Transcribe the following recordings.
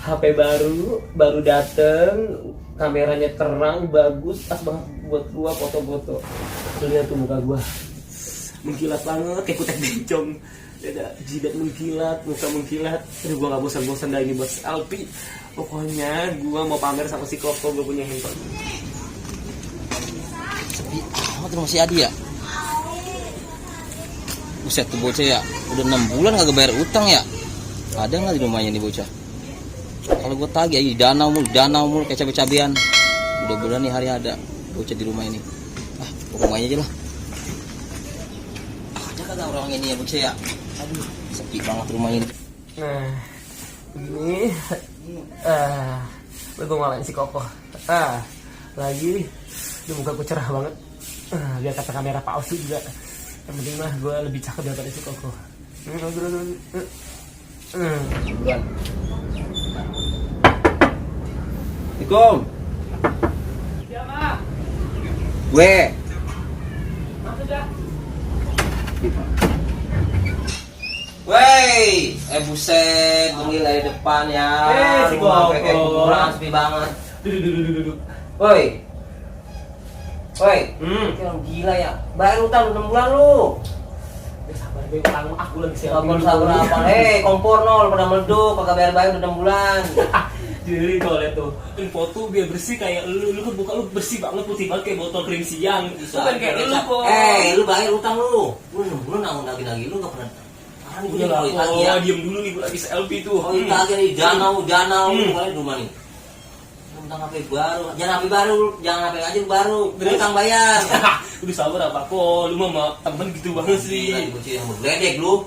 HP baru dateng, kameranya terang, bagus, pas banget buat gua foto-foto. Tuh lihat tuh muka gua, mengkilat banget kayak kutek bencong. Ada jidat mengkilat, muka mengkilat. Aduh, gua gak bosan-bosan lagi buat selfie. Pokoknya gua mau pamer sama si Koko, gua punya handphone. Sepi amat rumah si Adi ya. Buset tuh bocah ya, udah 6 bulan kagak bayar utang ya. Ada nggak di rumahnya nih bocah? Kalau gue tagih aja danau mulu kayak cabe-cabean. Mudah-mudahan nih hari ada bocah di rumah ini. Ah, ke rumahnya aja lah. Ada kagak orang ini ya bocah ya? Aduh, sepi banget rumah ini. Nah, ini gue ngalahin si Koko. Lagi di muka gue cerah banget. Biar kata kamera palsu juga. Yang penting mah gue lebih cakep daripada si Koko. Buruan. Assalamualaikum. Siapa? Gue. Masuk dah. Wey, buset, bengil dari depan ya. Si Rumah Koko. kayak kuburan, sepi banget. Duduk. Woi, Kayak orang gila ya. Bayar utang 6 bulan lu. Sabar gue utang aku lagi selfie. Sabar apa? Kompor nol pada meleduk, kagak bayar udah 6 bulan. Jadi kalau lihat tuh, foto biar bersih kayak lu kan buka lu bersih banget, putih banget kayak botol kering siang. Bukan kayak lu kok. Lu bayar utang lu. Lu nanggung lagi lu enggak pernah. Udah lah, oh diem dulu nih, gue lagi selfie tuh. Oh, itu lagi nih danau, kemarin di rumah nih. Utang HP baru, jangan HP baru, jangan HP aja baru. Utang bayar. Udah sabar apa kok, lu mah temen gitu banget sih. Bocil yang berledek lu.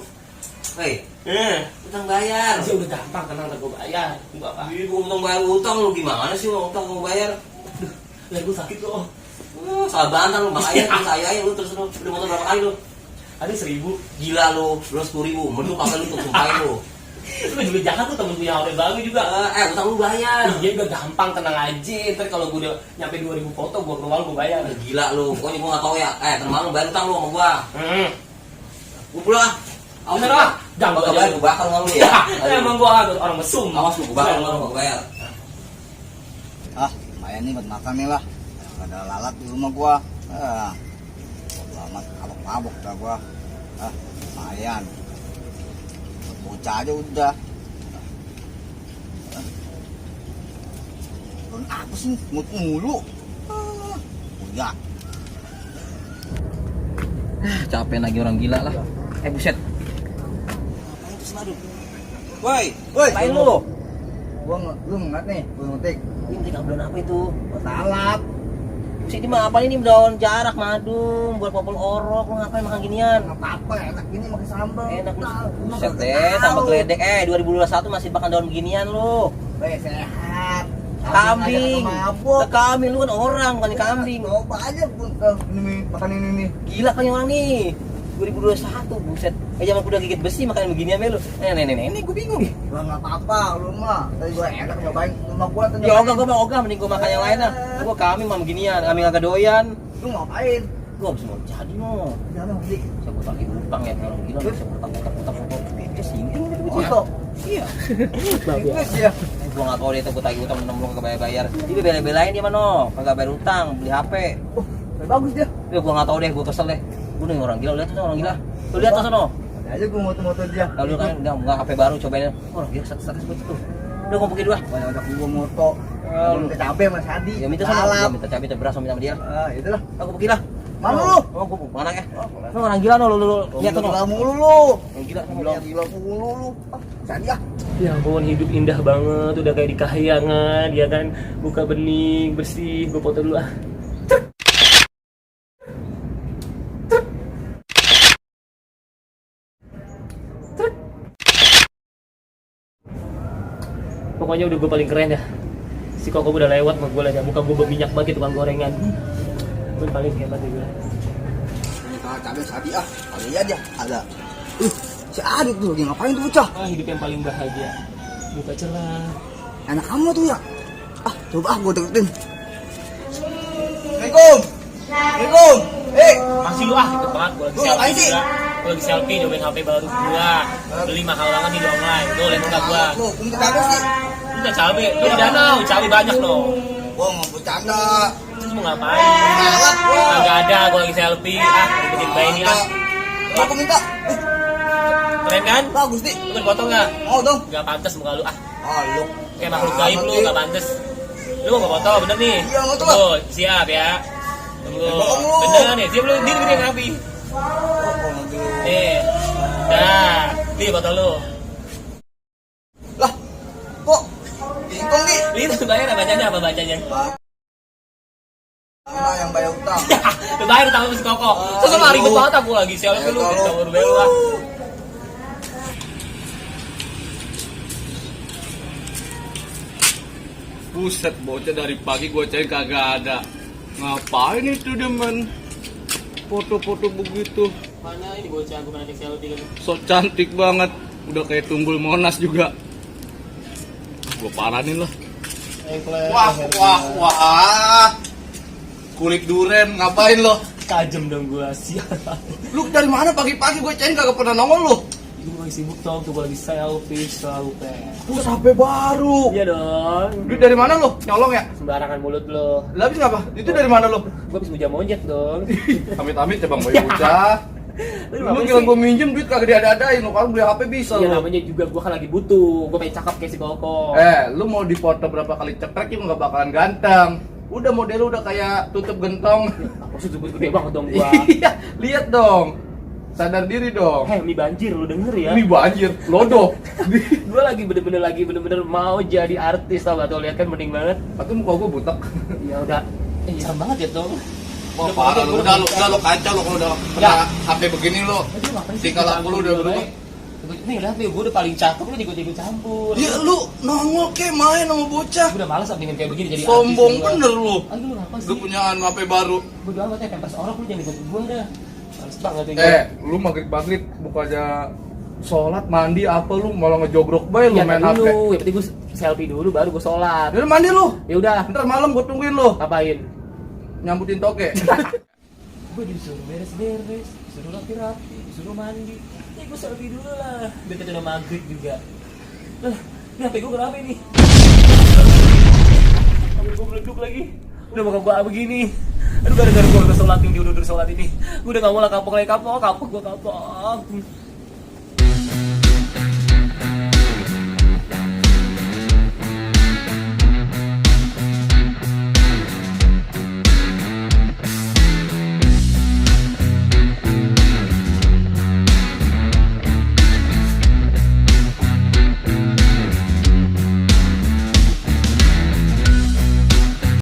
Utang bayar. Ya udah gampang, tenang gue bayar. Enggak apa. Utang bayar utang lu gimana sih utang mau bayar? Lah gue sakit loh. Salah bantal lu makanya saya lu terus lu beli motor berapa kali lu? Ada 1.000. Gila lu 10.000. Mending apa lu tuh sumpahin lu. Lu juga jahat tuh, temen punya HP baru juga. Utang lu bayar. Iya udah gampang, tenang aja. Ntar kalau gue udah nyampe 2.000 foto, gue ke rumah lu gue bayar. Gila lu, pokoknya gue gak tau ya. Teman lu bayar utang lu sama gua. Gue pulang. Awas Bener lah, jangan bakal bayar, gue bakal sama lu ya. Emang gue orang mesum. Awas lu, gue bakal sama lu, gue bayar. Lumayan nih buat makan nih lah. Gak ada lalat di rumah gua. Amat mabok dah gua. Lumayan. Buat bocah aja udah. Apa sih mut mulu? Udah. Capek lagi orang gila lah. Buset. Woi, Apain lu? Lu ngegat nih, gua ngetik. Ini tinggal bulan apa itu? Buat salap. Sini mah apa ini daun jarak madu buat popol orok, lu ngapain makan ginian? Apa enak gini makan sambal. Enak buset deh, tambah geledek 2021 masih makan daun beginian lu. Sehat. Kambing. Mabok. Kambing lu kan orang, bukan kambing. Coba aja pun ini makan ini nih. Gila kan orang nih. 2021 buset. Zaman udah gigit besi makan beginian lu. Ini gue bingung. Gua enggak apa-apa, lu mah. Tadi gua enak nyobain rumah gua tuh. Ya gua ogah mending gua makan yang lain dah. Gua kambing mah beginian, kambing agak doyan. Lu ngapain? Gua habis mau jadi mau. Jangan beli. Saya buat lagi utang ya orang gila, saya utang singging gitu Oh, ya. Iya. Inggris ya. Gua enggak tahu dia tuh gua tagih utang 6 bulan kagak bayar. Dia bela-belain dia mano, kagak bayar utang, beli HP. Oh, bagus dia. Ya gua enggak tahu deh, gua kesel deh. Gua nih orang gila, lihat tuh orang gila. Tuh lihat tuh sono. Ada aja gua moto-moto dia. Lalu kan enggak HP baru cobain. Orang gila status begitu tuh. Udah gua pergi dulu ah. Banyak gua moto. Lu minta cabe sama Sadi. Ya minta sama dia, minta cabai, minta beras sama dia. Itulah. Aku pergi lah. Mana lu? Oh, gua mana ya? Lu orang gila lu lihat tuh. Gila mulu lu. Gila Gila mulu lu. Sadi ah. Ya ampun, hidup indah banget, udah kayak di kahyangan, ya kan. Buka bening, bersih, gue foto dulu ah. Pokoknya udah gue paling keren ya. Si Koko udah lewat sama gue lah, muka gue berminyak banget tukang gorengan. Gue paling hebat ya gue. Ini kalau cabe Sadi ah. Kali aja ada. Si Adit tuh lagi ngapain tuh bocah? Hidup yang paling bahagia. Buka cerah. Anak kamu tuh ya. Coba gua deketin. Assalamualaikum. Assalamualaikum. Masih lu deket banget, gue lagi Ngapain selfie sih? juga. Gue lagi selfie nyobain HP baru gua. Beli mahal banget nih di online. Tuh lihat muka gua. Lu minta cabe sih. Mana cabe? Lu di danau, cabe banyak loh. Gua mau bercanda. Terus mau ngapain? Gak ada, gua lagi selfie. Ikutin bayi ini ah. Aku minta. Keren kan? Bagus nih. Lu foto nggak? Mau dong. Gak pantas muka lu ah. Lu. Kayak makhluk gaib lu, gak pantas. Lu mau foto, bener nih? Iya, foto lah. Tunggu, siap ya. Tunggu. Bohong lu. Bener nih, siap lu, diri yang rapi. Nih. Nah, nih foto lu. Lah. Kok bingkong nih? Itu bayar bacanya apa bacanya? Mana yang bayar utang? Lu bayar utang lu si Koko. Terus lu ribet banget aku lagi selfie lu, kita baru bayar lah. Buset, bocah dari pagi gue cari kagak ada. Ngapain itu demen foto-foto begitu? Mana ini bocah gue pernah selfie kan? So cantik banget, udah kayak tumbul Monas juga. Gue paranin loh. Wah. Kulit duren, ngapain lo? Tajem dong gua, siapa? Lu dari mana pagi-pagi gue cari kagak pernah nongol lo? Gue lagi sibuk dong, tuh gue lagi selfie selalu Terus HP baru. Iya dong. Duit dari mana lo? Nyolong ya? Sembarangan mulut lo. Lah habis ngapa? Itu dari mana lo? Gue habis muja monjet dong. Amit-amit ya bang, boy bocah. Lu kira gue minjem duit kagak diada-adain, lo kan beli HP bisa Iya lo. namanya juga gue kan lagi butuh. Gue pengen cakep kayak si Koko. Lu mau dipoto berapa kali cekrek juga nggak bakalan ganteng. Udah model lu udah kayak tutup gentong. Maksud gue gede banget dong gua. Iya, lihat dong. Sadar diri dong. Hei, ini banjir lu denger ya. Ini banjir, lodoh. Gue lagi bener-bener mau jadi artis tau gak tuh, lihat kan mending banget. Atau muka gue butek. Ya udah. Serem banget ya dong. Wah, parah lu. Udah lu kacau lu kalau udah HP begini lu. Tingkah laku lu udah berubah. Nih lihat nih, gue udah paling cakep, lu ikut campur. Ya lu nongol ke main sama bocah. Gue udah males dengan kayak begini jadi Sombong artis. bener lu. Aduh lu ngapa sih? Lu punya HP baru. Gue doang katanya tempers orang, lu jangan ikut gue dah. Males banget ya. Lu maghrib buka aja sholat, mandi apa lu malah ngejogrok bae lu Ya, main dulu, HP. ya penting gue selfie dulu baru gue sholat. Udah mandi lu. Ya udah, Ntar malam gue tungguin lu. ngapain? Nyambutin toke. Gue disuruh beres-beres, disuruh rapi-rapi, disuruh mandi. Ya gue selfie dulu lah, biar kita udah maghrib juga. Lah, ini HP gue kenapa ini? HP gue meleduk lagi. Udah bakal gue begini. Aduh gara-gara gue udah sholat yang dia udah sholat ini. Gue udah gak mau lah kapok. Gue kapok.